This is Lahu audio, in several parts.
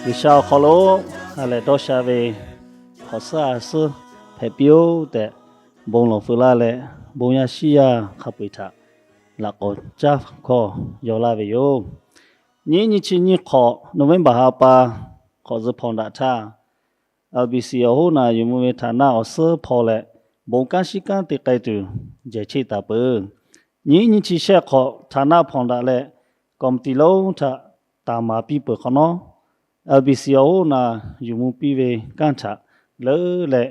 G'uiˬsha awˬ hk'aw lo ha lehˬ dawˇ sha ve hk'awꞈ suhˉ a suhˉ hpehꞈ piˇ-oˆ tehꞈ, bon lawˬ feu laˇ leh, bon yaˇ shiˉ yaˇ hk'a peu-eˬ htaꞈ laꞈ k'awꞈ caˉ hkawˇ yaw laˇ ve yoˬ. Nyiˉ nyiˇ chi nyiˇ hk'awꞈ November ha pa hk'awꞈ zuhꞈ hpawnˬ daꞈ htaˇ, L B C awˬ hoˉ naˍ yuˬ mvuh ve htaꞈ naˆ awˬ suhˉ hpaw leh, bon kanˉ shiˉ kanˉ te k'ai tuˬ jehˬ cheˆ taˍ peuˬ. Nyiˉ nyiˇ chi shehˆ hk'awꞈ htaꞈ naˆ hpawnˬ daꞈ leh, committee lonˉ htaꞈ taˍ maˍ piˇ peuˬ hk'awꞈ nawˉ, L B C awˬ hoˉ naˍ yuˬ mvuh piˇ ve kanˉ htaꞈ leuˉ leh,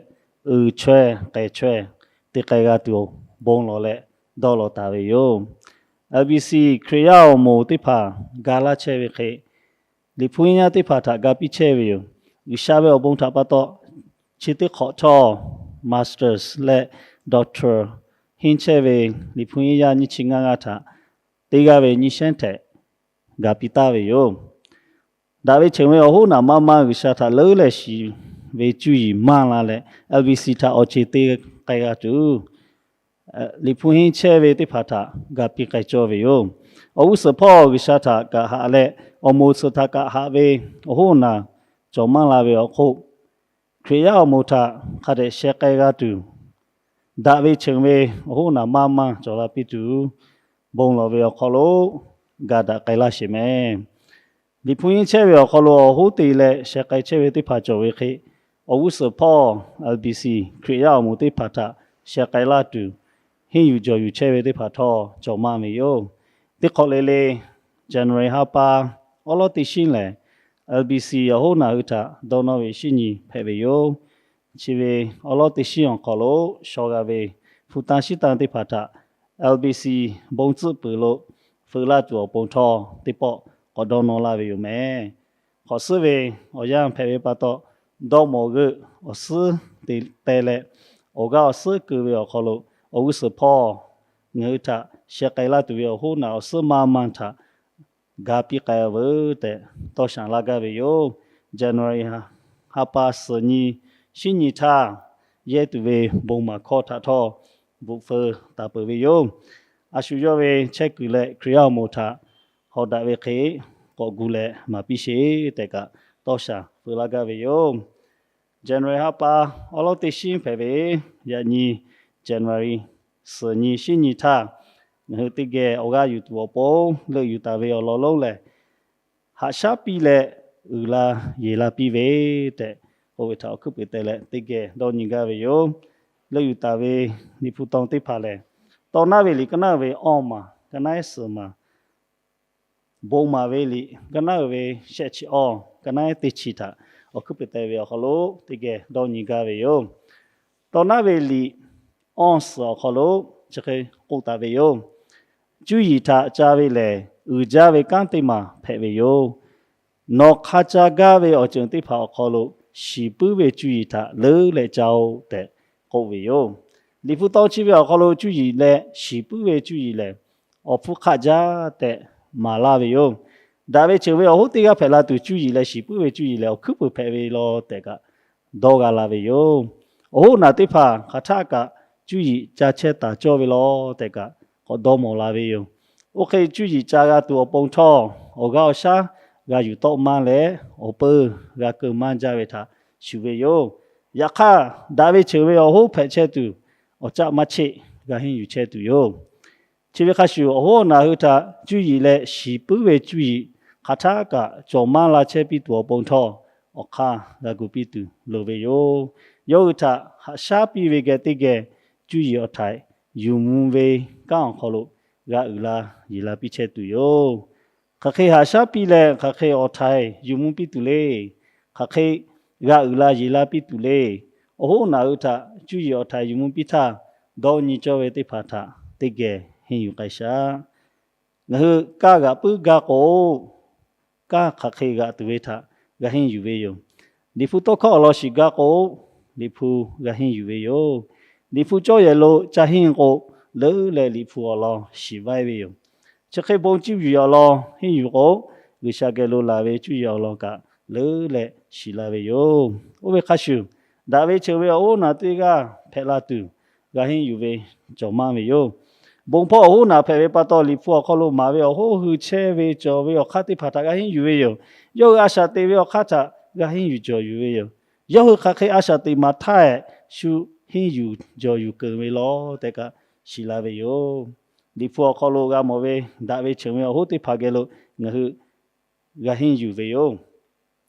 uiˍ chaweh k'ehˬ chaweh te k'ai g'a tuˬ bon lawˬ leh dawˇ law taˍ ve yoˬ. L B C Hkriꞈ yaˇ awˬ moˍ teˇ hpaˍ ga laˇ chehˇ ve hk'e, Liꞈ hpu henˇ yaˇ teˇ hpaˍ htaꞈ ga piˇ chehˇ ve yoˬ. G'uiˬsha ve awˬ bon htaꞈ pa taw, chi teˇ hk'awꞈ htawˇ masters leh doctor henˇ chehˇ ve Liꞈ hpu henˇ yaˇ nyiˇ chi ngaˇ g'aˇ htaꞈ teˇ g'aˇ ve nyiˇ shehnˉ htehꞈ ga piˇ taˍ ve yoˬ. Daꞈ ve Cheˬ ve awˬ hoˉ naˍ maˇ maˇ G'uiˬsha htaꞈ leuˉ leh shiˍ ve cuˇ yiˍ maˇ la leh, L B C htaꞈ awˬ ceˬ te k'ai g'a tuˬ, Liꞈ hpu henˇ chehˇ ve teˇ hpaˍ htaꞈ ga piˇ k'ai cawˇ ve yoˬ. Awˬ g'uˇ suhˍ hpawˇ G'uiˬsha htaꞈ kaꞈ haꞈ leh, awˬ moˍ suhˍ htaꞈ kaꞈ haꞈ ve awˬ hoˉ naˍ cawˬ maˇ la ve awˬ hk'oˆ, Hkriꞈ yaˇ awˬ moˍ htaꞈ hk'a dehꞈ sheh k'ai g'a tuˬ, daꞈ ve Cheˬ ve awˬ hoˉ naˍ maˇ maˇ cawˬ la piˇ tuˬ, bon lawˬ ve awˬ hk'aw lo ga daꞈ k'ai laˇ sheˍ mehˍ. Liꞈ hpu henˇ chehˇ ve awˬ hk'aw lo awˬ hoˉ te leh sheh k'ai chehˇ ve teˇ hpaˍ cawˬ ve hk'e, awˬ g'uˇ suhˍ hpawˇ L B C Hkriꞈ yaˇ awˬ moˍ teˇ hpaˍ htaꞈ sheh k'ai laˇ tuˬ, henˇ yuˬ jawˬ yuˬ chehˇ ve teˇ hpaˍ htawˇ cawˬ maˇ ve yoˬ. Teˇ hk'awꞈ le le, January ha pa awˉ lawˉ teˇ shinˉ lehˬ, L B C awˬ hoˉ naˍ hui htaꞈ dawˇ nawˇ ve shinˉ nyi hpehꞈ ve yoˬ. Chi ve awˉ lawˉ teˇ shinˉ awˬ hk'aw lo shaw g'a ve hpu tan shiˉ tan teˇ hpaˍ htaꞈ L B C bon tcuhˆ peuˬ lo feu laˇ tuˬ awˬ pon htawˇ, teˇ pawˆ k'awꞈ dawˇ nawˇ laˇ ve yoˬ mehˍ. Hk'awꞈ suhˉ ve awˬ yanˇ hpehꞈ ve pa taw, dawˇ mawˬ g'euˆ awˬ suhˉ te teh leh, awˬ g'aˇ awˬ suhˉ keu ve awˬ hk'aw lo awˬ g'uˇ suhˍ hpawˇ ngaˬ hui htaꞈ sheh k'ai laˇ tuˬ ve awˬ hoˉ naˍ awˬ suhˉ maˇ maˇ htaꞈ ga piˇ k'ai veuˬ tehꞈ tawˇ shanˍ laˇ gaˇ ve yoˬ. January ha pa suhˍ nyi shinˉ nyi htaˇ, yehˇ tuˬ ve bon maˍ hkawˇ htaꞈ htawˇ bvuhꞈ feu taˍ peuˬ ve yoˬ. A shu yawˇ ve chehˇ kuiˬ leh Hkriꞈ yaˇ awˬ moˍ htaꞈ hawꞈ daꞈ ve hk'e k'awꞈ gu leh maˍ piˇ sheˍ tehꞈ kaꞈ tawˇ shanˍ feu laˇ gaˇ ve yoˬ. January ha pa awˉ lawˉ teˇ shinˉ hpehꞈ ve, yaꞈ nyi January suhˍ nyi shinˉ nyi htaˇ, ngaˬ hui teˇ geh awˬ g'aˇ yuˬ tuˬ awˬ pon leuˆ yuˬ taˍ ve awˬ lawn lonˉ lehˬ, haꞈ shaˉ piˇ leh uiˍ la yeˬ la piˇ ve tehꞈ k'oˆ ve htaꞈ awˬ hkuiˉ puiˍ teh leh teˇ geh dawˇ nyi gaˇ ve yoˬ. Leuˆ yuˬ taˍ ve Liꞈ hpu tawn teˇ hpaˍ lehˬ, Tawˇ naˉ ve liꞈ ka naˉ uiˍ ve awˇ maˬ, ka naˉ ehˉ suhˍ maˬ, Bon maˍ ve liꞈ ka naˉ uiˍ ve shehˆ chi awˇ, ka naˉ ehˉ teˇ chi htaꞈ awˬ hkuiˉ puiˍ teh ve awˬ hk'aw lo teˇ geh dawˇ nyi gaˇ ve yoˬ. Tawˇ naˉ ve liꞈ awˇ suhˍ awˬ hk'aw lo chi hk'e k'oˆ taˍ ve yoˬ. Cuˇ yiˍ htaꞈ ca ve lehˬ, uiˍ jaˇ ve kanˉ teˇ maˬ hpehꞈ ve yoˬ. Nawˬ hk'a ca gaˇ ve awˬ ceuˬ teˇ hpaˍ awˬ hk'aw lo shiˍ puiˉ ve cuˇ yiˍ htaꞈ leuˉ leh ca-oˆ tehꞈ k'oˆ ve yoˬ. Liꞈ hpu tawn chi ve awˬ hk'aw lo cuˇ yiˍ leh shiˍ puiˉ ve cuˇ yiˍ lehˬ, awˬ hpfuhˇ hk'aˆ jaˇ tehꞈ maˍ laˇ ve yoˬ. Daꞈ ve ceuˬ ve awˬ hoˉ teˇ g'aˇ hpehꞈ la tuˬ, cuˇ yiˍ leh shiˍ puiˉ ve cuˇ yiˍ lehˬ, awˬ hkuiˉ puiˍ hpehꞈ ve law tehꞈ kaꞈ dawˇ g'a la ve yoˬ. Awˬ hoˉ naˬ teˇ hpaˍ hk'aˬ htaˆ kaꞈ cuˇ yiˍ ca chehˇ taˍ cawˇ ve law tehꞈ kaꞈ k'awꞈ dawˇ mawˬ la ve yoˬ. Oˇ hk'e cuˇ yiˍ ca g'a tuˬ awˬ pon htawˇ, awˬ g'aˇ awˬ shaˉ g'a yuˬ tawˆ maˇ leh, awˬ peu g'a keu maˇ jaˇ ve htaꞈ shuˍ ve yoˬ. Yaꞈ hk'aˇ, daꞈ ve ceuˬ ve awˬ hoˉ hpehꞈ chehˇ tuˬ, awˬ caˆ maˇ cheˆ g'a henˇ yuˬ chehˇ tuˬ yoˬ. Chi ve hk'a shuˍ, awˬ hoˉ awˬ naˬ hui htaꞈ cuˇ yiˍ leh shiˍ puiˉ ve cuˇ yiˍ hk'aˬ htaˆ kaꞈ cawˬ maˇ la chehˇ piˇ tuˬ awˬ pon htawˇ, awˬ hk'aˇ g'a gu piˇ tuˬ loˍ ve yoˬ. Yawˇ hui htaꞈ haꞈ shaˉ piˇ ve geh teˇ geh, cuˇ yiˍ awˬ htaiˍ yuˬ mvuh ve kanˉ awˬ hk'aw lo g'a uiˍ la yeˬ la piˇ chehˇ tuˬ yoˬ. Hk'aˬ hk'e haꞈ shaˉ piˇ leh, hk'aˬ hk'e awˬ htaiˍ yuˬ mvuh piˇ tuˬ le. Hk'aˬ hk'e g'a uiˍ la yeˬ la piˇ tuˬ le. Awˬ hoˉ naˬ hui htaꞈ cuˇ yiˍ awˬ htaiˍ yuˬ mvuh piˇ htaˇ, dawˇ nyi cawˇ ve teˇ hpaˍ htaꞈ teˇ geh henˇ yuˬ k'ai shaˍ. Ngaˬ hui kaˇ g'aꞈ puiˉ gaˇ k'o, kaˇ hk'aˬ hk'e g'aꞈ tuˬ ve htaꞈ g'a henˇ yuˬ ve yoˬ. Liꞈ hpu tawˇ hkawˇ awˬ lawn shiˍ gaˇ k'o, Liꞈ hpu g'a henˇ yuˬ ve yoˬ. Liꞈ hpu cawˇ yehˬ lo ca henˇ k'o, leuˉ leh Liꞈ hpu awˬ lawn shiˍ vaiˇ ve yoˬ. Chi hk'e bon cuˇ yiˍ awˬ lawn henˇ yuˬ k'o, G'uiˬsha geh lo laˬ ve cuˇ yiˍ awˬ lawn kaꞈ leuˉ leh shiˍ la ve yoˬ. Oˇ ve hk'a shuˍ, daꞈ ve ceuˬ ve awˬ hoˉ naˬ teˇ g'aˇ hpehꞈ la tuˬ, g'a henˇ yuˬ ve cawˬ maˇ ve yoˬ. Bon hpawˇ awˬ hoˉ naˬ hpehꞈ ve pa taw, Liꞈ hpu awˬ hk'aw lo maˍ ve awˬ hoˉ hui chehˇ ve cawˬ ve awˬ hk'aˇ teˇ hpaˍ htaꞈ g'a henˇ yuˬ ve yoˬ. Yawˇ hui a shaꞈ teꞈ ve awˬ hk'aˇ htaꞈ g'a henˇ yuˬ jawˬ yuˬ ve yoˬ. Yawˇ hui hk'aˬ hk'e a shaꞈ teꞈ maˍ htaˇ, shu henˇ yuˬ jawˬ yuˬ keunˍ ve law tehꞈ kaꞈ shiˍ la ve yoˬ. Liꞈ hpu awˬ hk'aw lo g'a mawˬ ve daꞈ ve ceuˬ ve awˬ hoˉ teˇ hpaˍ geh lo ngaˬ hui g'a henˇ yuˬ ve yoˬ.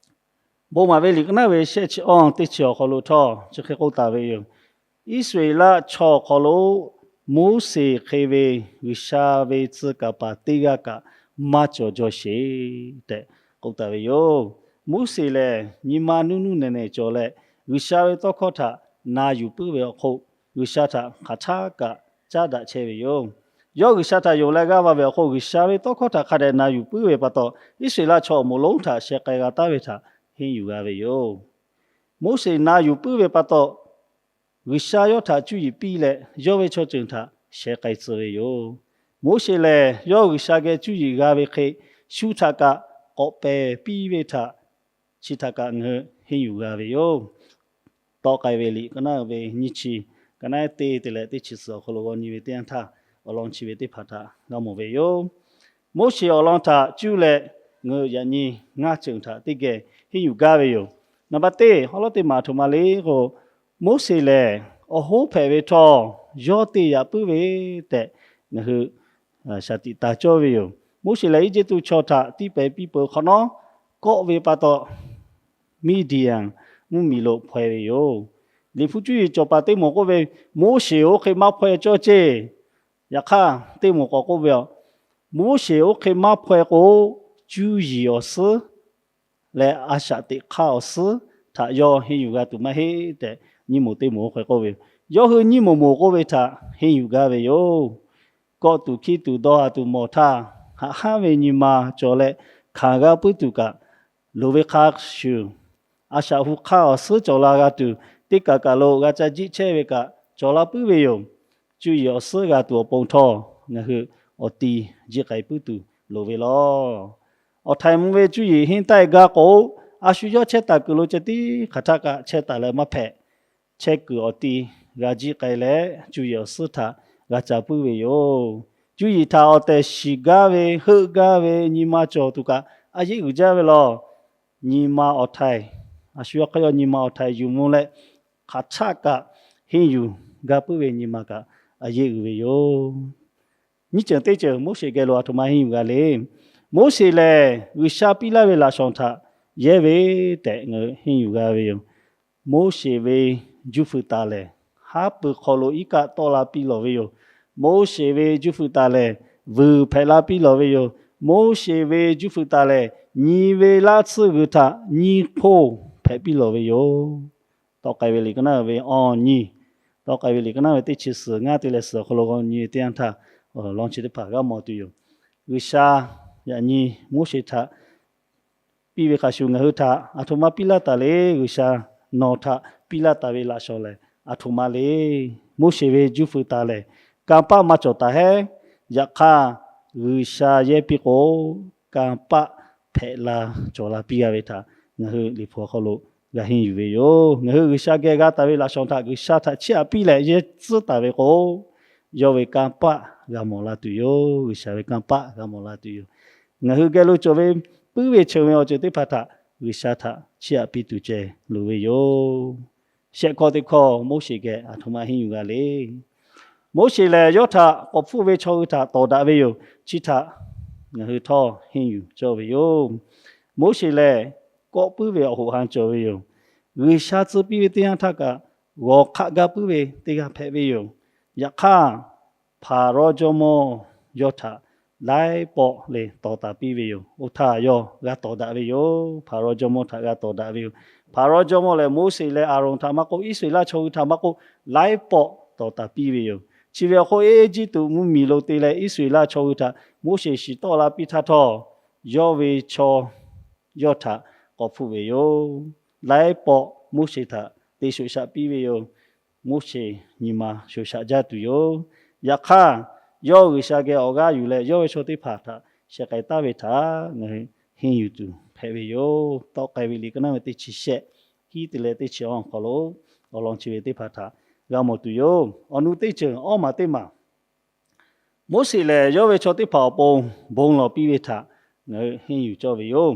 Bon maˍ ve liꞈ k'o naˉ ve shehˆ chi awˇ teˇ chi awˬ hk'aw lo htawˇ chi hk'e k'oˆ taˍ ve yoˬ. Iˉsaˍreˍlaˆ chaw awˬ hk'aw lo Moˉseˍ hk'e ve G'uiˬsha ve tcuh kaˍ paˍ teˇ g'aˇ kaꞈ maˇ cawˬ jaw sheˍ tehꞈ k'oˆ taˍ ve yoˬ. Moˉseˍ lehˬ nyi ma nuˇ nuˇ nehˬ nehˬ cawˬ leh, G'uiˬsha ve tawˇ hkawˇ htaꞈ na yuˬ puiˉ ve awˬ hk'oˆ, G'uiˬsha htaꞈ hk'aˬ htaˇ kaꞈ caˉ daꞈ chehˇ ve yoˬ. Yawˇ G'uiˬsha htaꞈ yonˍ leh g'aˇ va ve awˬ hk'oˆ, G'uiˬsha ve tawˇ hkawˇ htaꞈ hk'a dehꞈ na yuˬ puiˉ ve pa taw, Iˉsaˍreˍlaˆ chaw awˬ moˍ lonˉ htaꞈ sheh k'ai g'a taˉ ve htaꞈ henˇ yuˬ g'a ve yoˬ. Moˉseˍ na yuˬ puiˉ ve pa taw, G'uiˬsha yawˇ htaꞈ cuˇ yiˍ piˇ leh, yawˇ ve chaw ceuˬ htaꞈ sheh k'ai tcuh ve yoˬ. Moˉseˍ lehˬ, yawˇ G'uiˬsha geh cuˇ yiˍ g'a ve hk'e, shu htaꞈ kaꞈ k'awꞈ pehˬ piˇ ve htaꞈ chi htaꞈ kaꞈ ngaˬ hui henˇ yuˬ g'a ve yoˬ. Tawˆ k'ai ve liꞈ k'o naˉ ve nyiˇ chi, k'o naˉ teˇ te leh teˇ chi suhˍ awˬ hk'aw lo g'aw nyi ve teˇ yanˇ htaˇ, awˬ lawn chi ve teˇ hpaˍ htaꞈ g'a mawˬ ve yoˬ. Moˉseˍ awˬ lawn htaꞈ cuˇ leh ngaˬ hui yaꞈ nyi ngaˇ ceuˬ htaꞈ teˇ geh henˇ yuˬ gaˇ ve yoˬ. Naˍ baˆ teˇ awˬ lawn teˇ maˬ aˬ htoꞈ ma le k'o, Moˉseˍ lehˬ awˬ hoˉ hpehꞈ ve htawˇ, yawˇ te yaꞈ puiˉ ve tehꞈ ngaˬ hui shaˍ tiꞈ taˍ cawˇ ve yoˬ. Moˉseˍ lehˬ Eˇjiˇtuꞈ chaw htaꞈ tiˇ pehˍ piˇ peuˬ hk'awꞈ nawˉ, kawˆ ve pa taw Miˇdiˍanˍ mvuhˇmiˬ lo hpaweh ve yoˬ. Liꞈ hpu cuˇ yiˍ cawˬ paˍ teˇ moˍ k'oˆ ve, Moˉseˍ oˇ hk'e maˇ hpaweh cawˇ ceˇ. Yaꞈ hk'aˇ teˇ moˍ k'awꞈ k'oˆ ve, Moˉseˍ oˇ hk'e maˇ hpaweh k'o, cuˇ yiˍ awˬ suhˉ leh a shaꞈ teꞈ hk'aˇ awˬ suhˉ htaꞈ yawˇ henˇ yuˬ g'a tuˬ maˇ heˆ tehꞈ, nyiˇ moˍ teˇ moˍ oˇ hk'e k'oˆ ve yoˬ. Yawˇ hui nyiˇ moˍ moˍ k'oˆ ve htaꞈ henˇ yuˬ gaˇ ve yoˬ. Kawˆ tuˬ hkiˇ tuˬ dawˇ ha tuˬ mawˬ htaˇ, haꞈ hanˉ ve nyi ma cawˬ leh hkanˍ g'a puiˉ tuˬ kaꞈ loˍ ve hk'a shuˍ, a shaꞈ hu hk'aˇ awˬ suhˉ cawˬ la g'a tuˬ, teˇ kaˬ kaˬ lo g'a ca jiˆ chehˇ ve kaꞈ cawˬ la puiˉ ve yoˬ. Cuˇ yiˍ awˬ suhˉ g'a tuˬ awˬ pon htawˇ, ngaˬ hui awˬ ti jiˆ k'ai puiˉ tuˬ loˍ ve law. Awˬ htaiˍ mvuh ve cuˇ yiˍ henˇ taˆ-e gaˇ k'o, a shu yawˇ chehˇ taˍ kuiˬ lo ceh tiˉ hk'aˬ htaˇ kaꞈ chehˇ taˍ leh maˇ hpehꞈ. Chehˇ kuiˬ awˬ ti g'a jiˆ k'ai leh, cuˇ yiˍ awˬ suhˉ htaꞈ g'a ca puiˉ ve yoˬ. Cuˇ yiˍ htaꞈ awˬ tehˬ shiˍ gaˇ ve, heuˆ gaˇ ve nyi ma cawˬ tuˬ kaꞈ a yeˆ uiˍ jaˇ ve law. Nyi ma awˬ htaiˍ, a shu yawˇ hk'aˇ yawˇ nyi ma awˬ htaiˍ yuˬ mvuh leh, hk'aˬ htaˆ kaꞈ henˇ yuˬ gaˇ puiˉ ve nyi ma kaꞈ a yeˆ uiˍ ve yoˬ. Nyiˇ ceuˬ teˇ ceuˬ Moˉseˍ geh lo aˬ htoꞈ ma henˇ yuˬ g'a le. Moˉseˍ lehˬ G'uiˬsha piˇ laˇ ve laꞈ shawnˍ htaꞈ yehˇ ve tehꞈ ngaˬ hui henˇ yuˬ g'a ve yoˬ. Moˉseˍ ve juˇ feuˍ taˍ lehˬ, haˉ pui hk'aw lo iˉ kaˆ tawˆ la piˇ lawˬ ve yoˬ. Moˉseˍ ve juˇ feuˍ taˍ lehˬ, vuiˬ hpehꞈ la piˇ lawˬ ve yoˬ. Moˉseˍ ve juˇ feuˍ taˍ lehˬ, nyi ve laˇ tsuhˇ g'uiˬ htaꞈ nyiˇ hpoˇ hpehꞈ piˇ lawˬ ve yoˬ. Tawˆ k'ai ve liꞈ k'o naˉ ve awˬ nyi, tawˆ k'ai ve liꞈ k'o naˉ ve teˇ chi suhˍ ngaˇ te leh suhˍ awˬ hk'aw lo g'aw nyi teˇ yanˇ htaˇ, awˬ lawn chi teˇ hpaˍ g'a mawˬ tuˬ yoˬ. G'uiˬsha yaꞈ nyi Moˉseˍ htaꞈ piˇ ve hk'a shuˍ ngaˬ hui htaꞈ aˬ htoꞈ ma piˇ laˇ taˍ le. G'uiˬsha nawˬ htaꞈ piˇ laˇ taˍ ve laꞈ shawnˍ lehˬ aˬ htoꞈ ma le. Moˉseˍ ve juˇ feuˍ taˍ lehˬ, kanˇ paˆ maˇ cawˬ taˍ heˉ. Yaꞈ hk'aˇ, G'uiˬsha yehˇ piˇ k'o, kanˇ paˆ hpehꞈ la cawˬ la piˇ g'a ve htaꞈ ngaˬ hui Liꞈ hpu awˬ hk'aw lo g'a henˇ yuˬ ve yoˬ. Ngaˬ hui G'uiˬsha geh g'a taˍ ve laꞈ shawnˍ htaꞈ G'uiˬsha htaꞈ chiˇ aꞈ piˇ leh yehˇ tcuhˉ taˍ ve k'o, yawˇ ve kanˇ paˆ g'a mawˬ la tuˬ yoˬ. G'uiˬsha ve kanˇ paˆ g'a mawˬ la tuˬ yoˬ. Ngaˬ hui geh lo cawˬ ve puiˉ ve cheuˬ ve awˬ ceuˬ teˇ hpaˍ htaꞈ G'uiˬsha htaꞈ chiˇ aꞈ piˇ tuˬ ceh loˍ ve yoˬ. Shehˆ hkawˇ teˇ hkawˇ Moˉseˍ geh aˬ htoꞈ ma henˇ yuˬ g'a le. Moˉseˍ lehˬ, yawˇ htaꞈ k'awꞈ hpfuhˆ ve chaw hui htaꞈ tawˍ daꞈ ve yoˬ. Chi htaꞈ ngaˬ hui htawˇ henˇ yuˬ cawˇ ve yoˬ. Moˉseˍ lehˬ, kawˆ puiˉ ve awˬ hoꞈ han cawˬ ve yoˬ. G'uiˬsha tcuh piˇ ve teˇ yanˇ htaˇ kaꞈ, g'awˬ hk'aˆ gaˇ puiˉ ve teˇ g'aˇ hpehꞈ ve yoˬ. Yaꞈ hk'aˇ, Hpaˍrawˇ jawˇmawˇ yawˇ htaꞈ laiˉ pawˆ leh tawˍ taˍ piˇ ve yoˬ. Oˇ htaˇ yawˇ g'a tawˍ daꞈ ve yoˬ. Hpaˍrawˇ jawˇmawˇ htaꞈ g'a tawˍ daꞈ ve yoˬ. Hpaˍrawˇ jawˇmawˇ lehˬ, Moˉseˍ leh Aˍronˍ htaꞈ maˇ k'oˆ, Iˉsaˍreˍlaˆ chaw hui htaꞈ maˇ k'oˆ, laiˉ pawˆ tawˍ taˍ piˇ ve yoˬ. Chi ve awˬ hk'oˆ Eˇjiˇtuꞈ mvuhˇmiˬ lo te leh Iˉsaˍreˍlaˆ chaw hui htaꞈ Moˉseˍ shiˍ tawˆ la piˇ htaˇ htawˇ, yawˇ ve chaw yawˇ htaꞈ k'awꞈ hpfuhˆ ve yoˬ. Laiˉ pawˆ Moˉseˍ htaꞈ te shoꞈ shaꞈ piˇ ve yoˬ. Moˉseˍ nyi ma shoꞈ shaꞈ jaˇ tuˬ yoˬ. Yaꞈ hk'aˇ, yawˇ G'uiˬsha geh awˬ g'aˇ yuˬ leh yawˇ ve chaw teˇ hpaˍ htaꞈ sheh k'ai taˍ ve htaꞈ ngaˬ hui henˇ yuˬ tuˬ hpehꞈ ve yoˬ. Tawˆ k'ai ve liꞈ k'o naˉ ve teˇ chi shehˆ, hiˉ te leh teˇ chi awˬ hk'aw lo awˬ lawn chi ve teˇ hpaˍ htaꞈ g'a mawˬ tuˬ yoˬ. Awˬ nu teˇ ceuˬ awˇ maˬ teˇ maˬ Moˉseˍ lehˬ, yawˇ ve chaw teˇ hpaˍ awˬ pon bon lawˬ piˇ ve htaꞈ ngaˬ hui henˇ yuˬ cawˇ ve yoˬ.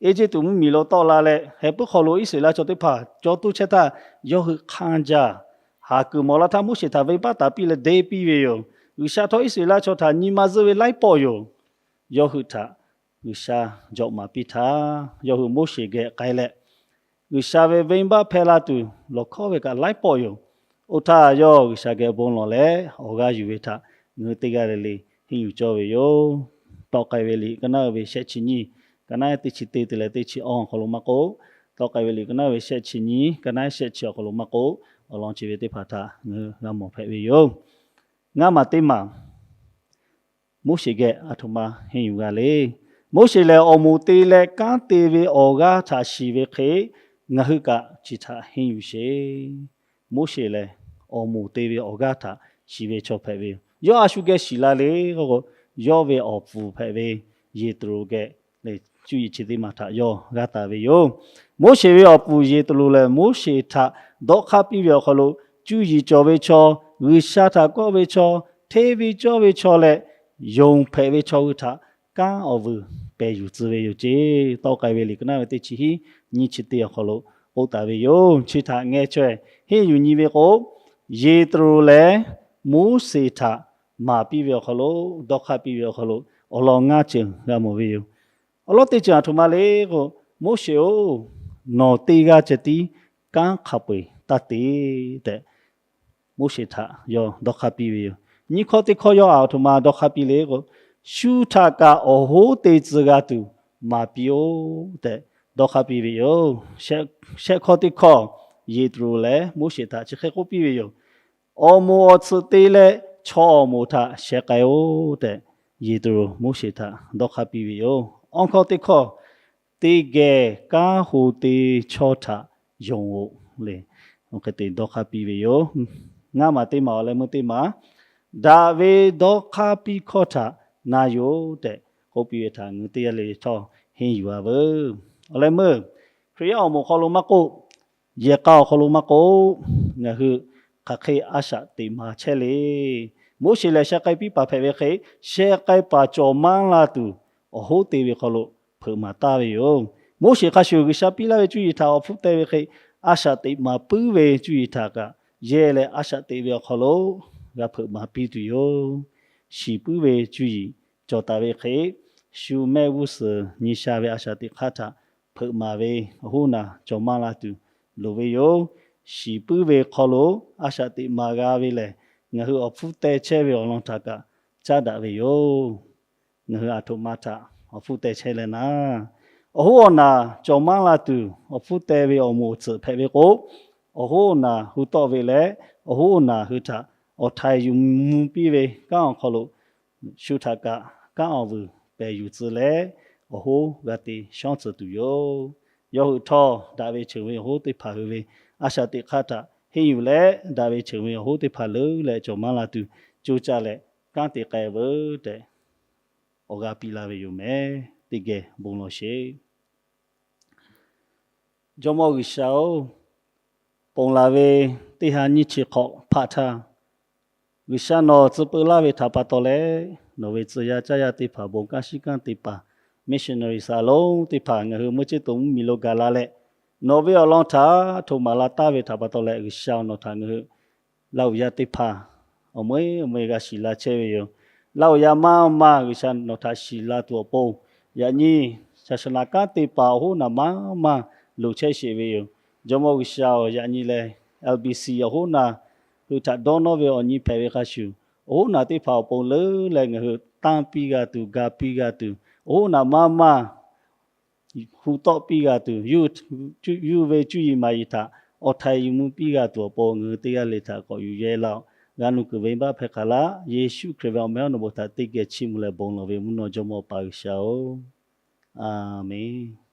Eˇjiˇtuꞈ mvuhˇmiˬ lo tawˆ la leh, heh puiˉ hk'aw lo Iˉsaˍreˍlaˆ chaw teˇ hpaˍ caw toˇ chehˇ htaˇ, yawˇ hui hk'anˇ jaˇ. Haˍ kuiˬ mawˬ la htaˇ, Moˉseˍ htaꞈ venˇbaˆ taˍ piˇ leh deˇ piˇ ve yoˬ. G'uiˬsha htawˇ Iˉsaˍreˍlaˆ chaw htaꞈ nyi ma zuhˆ ve laiˉ pawˆ yoˬ. Yawˇ hui htaꞈ G'uiˬsha jawꞈ maˍ piˇ htaˇ, yawˇ hui Moˉseˍ geh k'ai leh, G'uiˬsha ve venˇbaˆ hpehˇ la tuˬ lawˬ hkawˉ ve kaꞈ laiˉ pawˆ yoˬ. Oˇ htaˇ yawˇ G'uiˬsha geh bon lawˬ leh awˬ g'aˇ yuˬ ve htaꞈ ngaˬ hui teˇ g'aˇ le le henˇ yuˬ cawˇ ve yoˬ. Tawˆ k'ai ve liꞈ ka naˉ ve shehˆ chi nyiˇ, ka naˉ teˇ chi teˇ te leh teˇ chi awˬ hk'aw lo maˇ k'oˆ, tawˆ k'ai ve liꞈ ka naˉ ve shehˆ chi nyiˇ, ka naˉ shehˆ chi awˬ hk'aw lo maˇ k'oˆ, awˬ lawn chi ve teˇ hpaˍ htaꞈ ngaˬ hui g'a mawˬ hpehꞈ ve yoˬ. Ngaˇ maˬ teˇ maˬ, Moˉseˍ geh aˬ htoꞈ ma henˇ yuˬ g'a le. Moˉseˍ lehˬ, awˬ moˍ te leh kanˉ te ve awˬ g'aˇ htaꞈ shiˍ ve hk'e, ngaˬ hui kaꞈ chi htaꞈ henˇ yuˬ sheˍ. Moˉseˍ lehˬ, awˬ moˍ te ve awˬ g'aˇ htaꞈ shiˍ ve chaw hpehꞈ ve yoˬ. Yawˇ a shu geh shiˍ la le k'o, yawˇ ve awˬ puˍ hpehꞈ ve Yeˍtroˍ geh lehˬ, cuˇ yiˍ chi teˇ maˬ htaꞈ yawˇ g'a taˍ ve yoˬ. Moˉseˍ ve awˬ puˍ Yeˍtroˍ lehˬ, Moˉseˍ htaꞈ dawˇ hk'aˇ piˇ ve awˬ hk'aw lo, cuˇ yiˍ cawˬ ve chaw, G'uiˬsha htaꞈ kawˆ ve chaw, hteˇ ve cawˇ ve chaw leh yonˍ hpehꞈ ve chaw hui htaꞈ kanˉ awˬ vuiˬ pehˬ yuˬ tcuh ve yoˬ ceˇ. Tawˆ k'ai ve liꞈ ka naˉ ve teˇ chi hiˉ, nyiˇ chi teˇ awˬ hk'aw lo k'oˆ taˍ ve yoˬ. Chi htaꞈ ngeh chaweh henˇ yuˬ nyi ve k'o, Yeˍtroˍ lehˬ Moˉseˍ htaꞈ maˍ piˇ ve awˬ hk'aw lo, dawˇ hk'aˇ piˇ ve awˬ hk'aw lo awˬ lawn ngaˇ ceuˬ g'a mawˬ ve yoˬ. Awˬ lawn teˇ ceuˬ aˬ htoꞈ ma le k'o, Moˉseˍ-oˬ, nawˬ teˇ g'aˇ ceh tiˉ kanˉ hk'a peu-eˬ taˇ te tehꞈ, Moˉseˍ htaꞈ yawˇ dawˇ hk'aˇ piˇ ve yoˬ. Nyiˇ hkawˇ teˇ hkawˇ yawˇ aˬ htoꞈ ma dawˇ hk'aˇ piˇ le k'o, shu htaꞈ kaꞈ awˬ hoˉ te tcuh g'a tuˬ maˍ piˇ-oˆ tehꞈ dawˇ hk'aˇ piˇ ve yoˬ. Shehˆ hkawˇ teˇ hkawˇ, Yeˍtroˍ lehˬ Moˉseˍ htaꞈ chi hk'e k'oˆ piˇ ve yoˬ. Awˬ moˍ awˬ tsuhꞈ te leh chaw awˬ moˍ htaꞈ sheh k'ai-oˆ tehꞈ, Yeˍtroˍ Moˉseˍ htaꞈ dawˇ hk'aˇ piˇ ve yoˬ. Awˬ hkawˇ teˇ hkawˇ, teˇ geh kanˉ ho te chaw htaꞈ yonˍ-oꞈ le, hk'e te dawˇ hk'aˇ piˇ ve yoˬ. Ngaˇ maˬ teˇ maˬ awˬ leh meuˇ teˇ maˬ, daꞈ ve dawˇ hk'aˇ piˇ hkawˇ htaꞈ na yoˬ tehꞈ k'oˆ piˇ ve htaꞈ ngaˬ hui teˇ g'aˇ le htawˇ henˇ yuˬ a veuˬ. Awˬ leh meuˇ, Hkriꞈ yaˇ awˬ moˍ hk'aw lo maˇ k'oˆ, yehˬ k'a awˬ hk'aw lo maˇ k'oˆ, ngaˬ hui hk'aˬ hk'e a shaꞈ teꞈ maˍ chehˇ le. Moˉseˍ lehˬ sheh k'ai piˇ paˍ hpehꞈ ve hk'e, sheh k'ai paˍ cawˬ maˇ la tuˬ awˬ hoˉ te ve hk'aw lo hpeuꞈ maˍ taˍ ve yoˬ. Moˉseˍ hk'a shuˍ G'uiˬsha piˇ laˇ ve cuˇ yiˍ htaꞈ awˬ hpfuhˇ teh ve hk'e, a shaꞈ teꞈ maˍ puiˉ ve cuˇ yiˍ htaꞈ kaꞈ yehˇ leh a shaꞈ teꞈ ve awˬ hk'aw lo g'a hpeuꞈ maˍ piˇ tuˬ yoˬ. Shiˍ puiˉ ve cuˇ yiˍ cawˬ taˍ ve hk'e, shu mehˆ g'uˇ suhˍ nyi sha ve a shaꞈ teꞈ hk'aˇ htaꞈ hpeuꞈ maˍ ve awˬ hoˉ naˬ cawˬ maˇ la tuˬ loˍ ve yoˬ. Shiˍ puiˉ ve hk'aw lo a shaꞈ teꞈ maˍ g'a ve lehˬ, ngaˬ hui awˬ hpfuhˇ teh chehˇ ve awˬ lawn htaꞈ kaꞈ caˉ daꞈ ve yoˬ. Ngaˬ hui aˬ htoꞈ ma htaꞈ awˬ hpfuhˇ teh chehˇ leh naˉ, awˬ hoˉ awˬ naˬ cawˬ maˇ la tuˬ awˬ hpfuhˇ teh ve awˬ moˍ awˬ tsuhꞈ hpehꞈ ve k'o, awˬ hoˉ awˬ naˬ hu tawˆ ve leh, awˬ hoˉ awˬ naˬ hui htaꞈ awˬ htaiˍ yuˬ mvuh piˇ ve kanˉ awˬ hk'aw lo shu htaꞈ kaꞈ kanˉ awˬ vuiˬ pehˬ yuˬ tcuh leh, awˬ hoˉ g'a te shawˉ tcuh tuˬ yoˬ. Yawˇ hui htawˇ, daꞈ ve ceuˬ ve awˬ hoˉ teˇ hpaˍ hui ve a shaꞈ teꞈ hk'aˇ htaꞈ henˇ yuˬ leh, daꞈ ve ceuˬ ve awˬ hoˉ teˇ hpaˍ leuˉ leh cawˬ maˇ la tuˬ, co caˇ leh kanˉ te k'ai veuˬ tehꞈ awˬ g'aˇ piˇ laˇ ve yoˬ mehˍ. Teˇ geh bon lawˬ sheˍ. Jawˇmawˇ G'uiˬsha-oˬ, ponˬ laˬ ve teˇ ha nyiˇ chi hk'awꞈ hpaˆ htaˇ, G'uiˬsha nawˬ tcuh peu laˇ ve htaꞈ pa taw leh, nawˬ ve tcuh yaˇ caˇ yaˇ teˇ hpaˍ bon kanˉ shiˉ kanˉ te paˍ, missionary saˍ lonˉ teˇ hpaˍ ngaˬ hui meuˇ ceˇ to mvuhˇmiˬ lo gaˬ la leh, nawˬ ve awˬ lawn htaꞈ htoꞈ maˍ la taˍ ve htaꞈ pa taw leh, G'uiˬsha nawˬ htaꞈ ngaˬ hui Laˇ huˍ yaˇ teˇ hpaˍ awˬ meuˇ awˬ meuˇ g'a shiˍ la chehˇ ve yoˬ. Laˇ huˍ yaˇ maˇ maˇ G'uiˬsha nawˬ htaꞈ shiˍ la tuˬ awˬ pon, yaꞈ nyi shaˍ shaˍ naˍ kanˉ te paˍ awˬ hoˉ naˬ maˇ maˇ loˍ chehˇ sheˍ ve yoˬ. Jawˇmawˇ G'uiˬsha-oˬ, yaꞈ nyi leh L B C awˬ hoˉ naˬ hui htaꞈ dawˇ nawˇ ve awˬ nyi hpehꞈ ve hk'a shuˍ, awˬ hoˉ naˬ teˇ hpaˍ awˬ pon leuˉ leh ngaˬ hui tanˇ piˇ g'a tuˬ, ga piˇ g'a tuˬ, awˬ hoˉ naˬ maˇ maˇ hu tawˆ piˇ g'a tuˬ, yawˇ ve cuˇ yiˍ maˍ yiˍ htaꞈ awˬ htaiˍ yuˬ mvuh piˇ g'a tuˬ awˬ pon ngaˬ hui teˇ g'aˇ le htaꞈ k'awꞈ yuˬ yehˇ laˇ-oˬ. G'a nuˇ kuiˬ venˇbaˆ hpehˇ hk'aˬ laˇ. Yeˍsuˆ Hkriꞈ ve awˬ meh awˬ naw bon htaꞈ teˇ geh chiˇ mvuh leh bon lawˬ ve mvuhˇ naw jawˇmawˇ Awˬ pa G'uiˬsha-oˬ, a menˬ.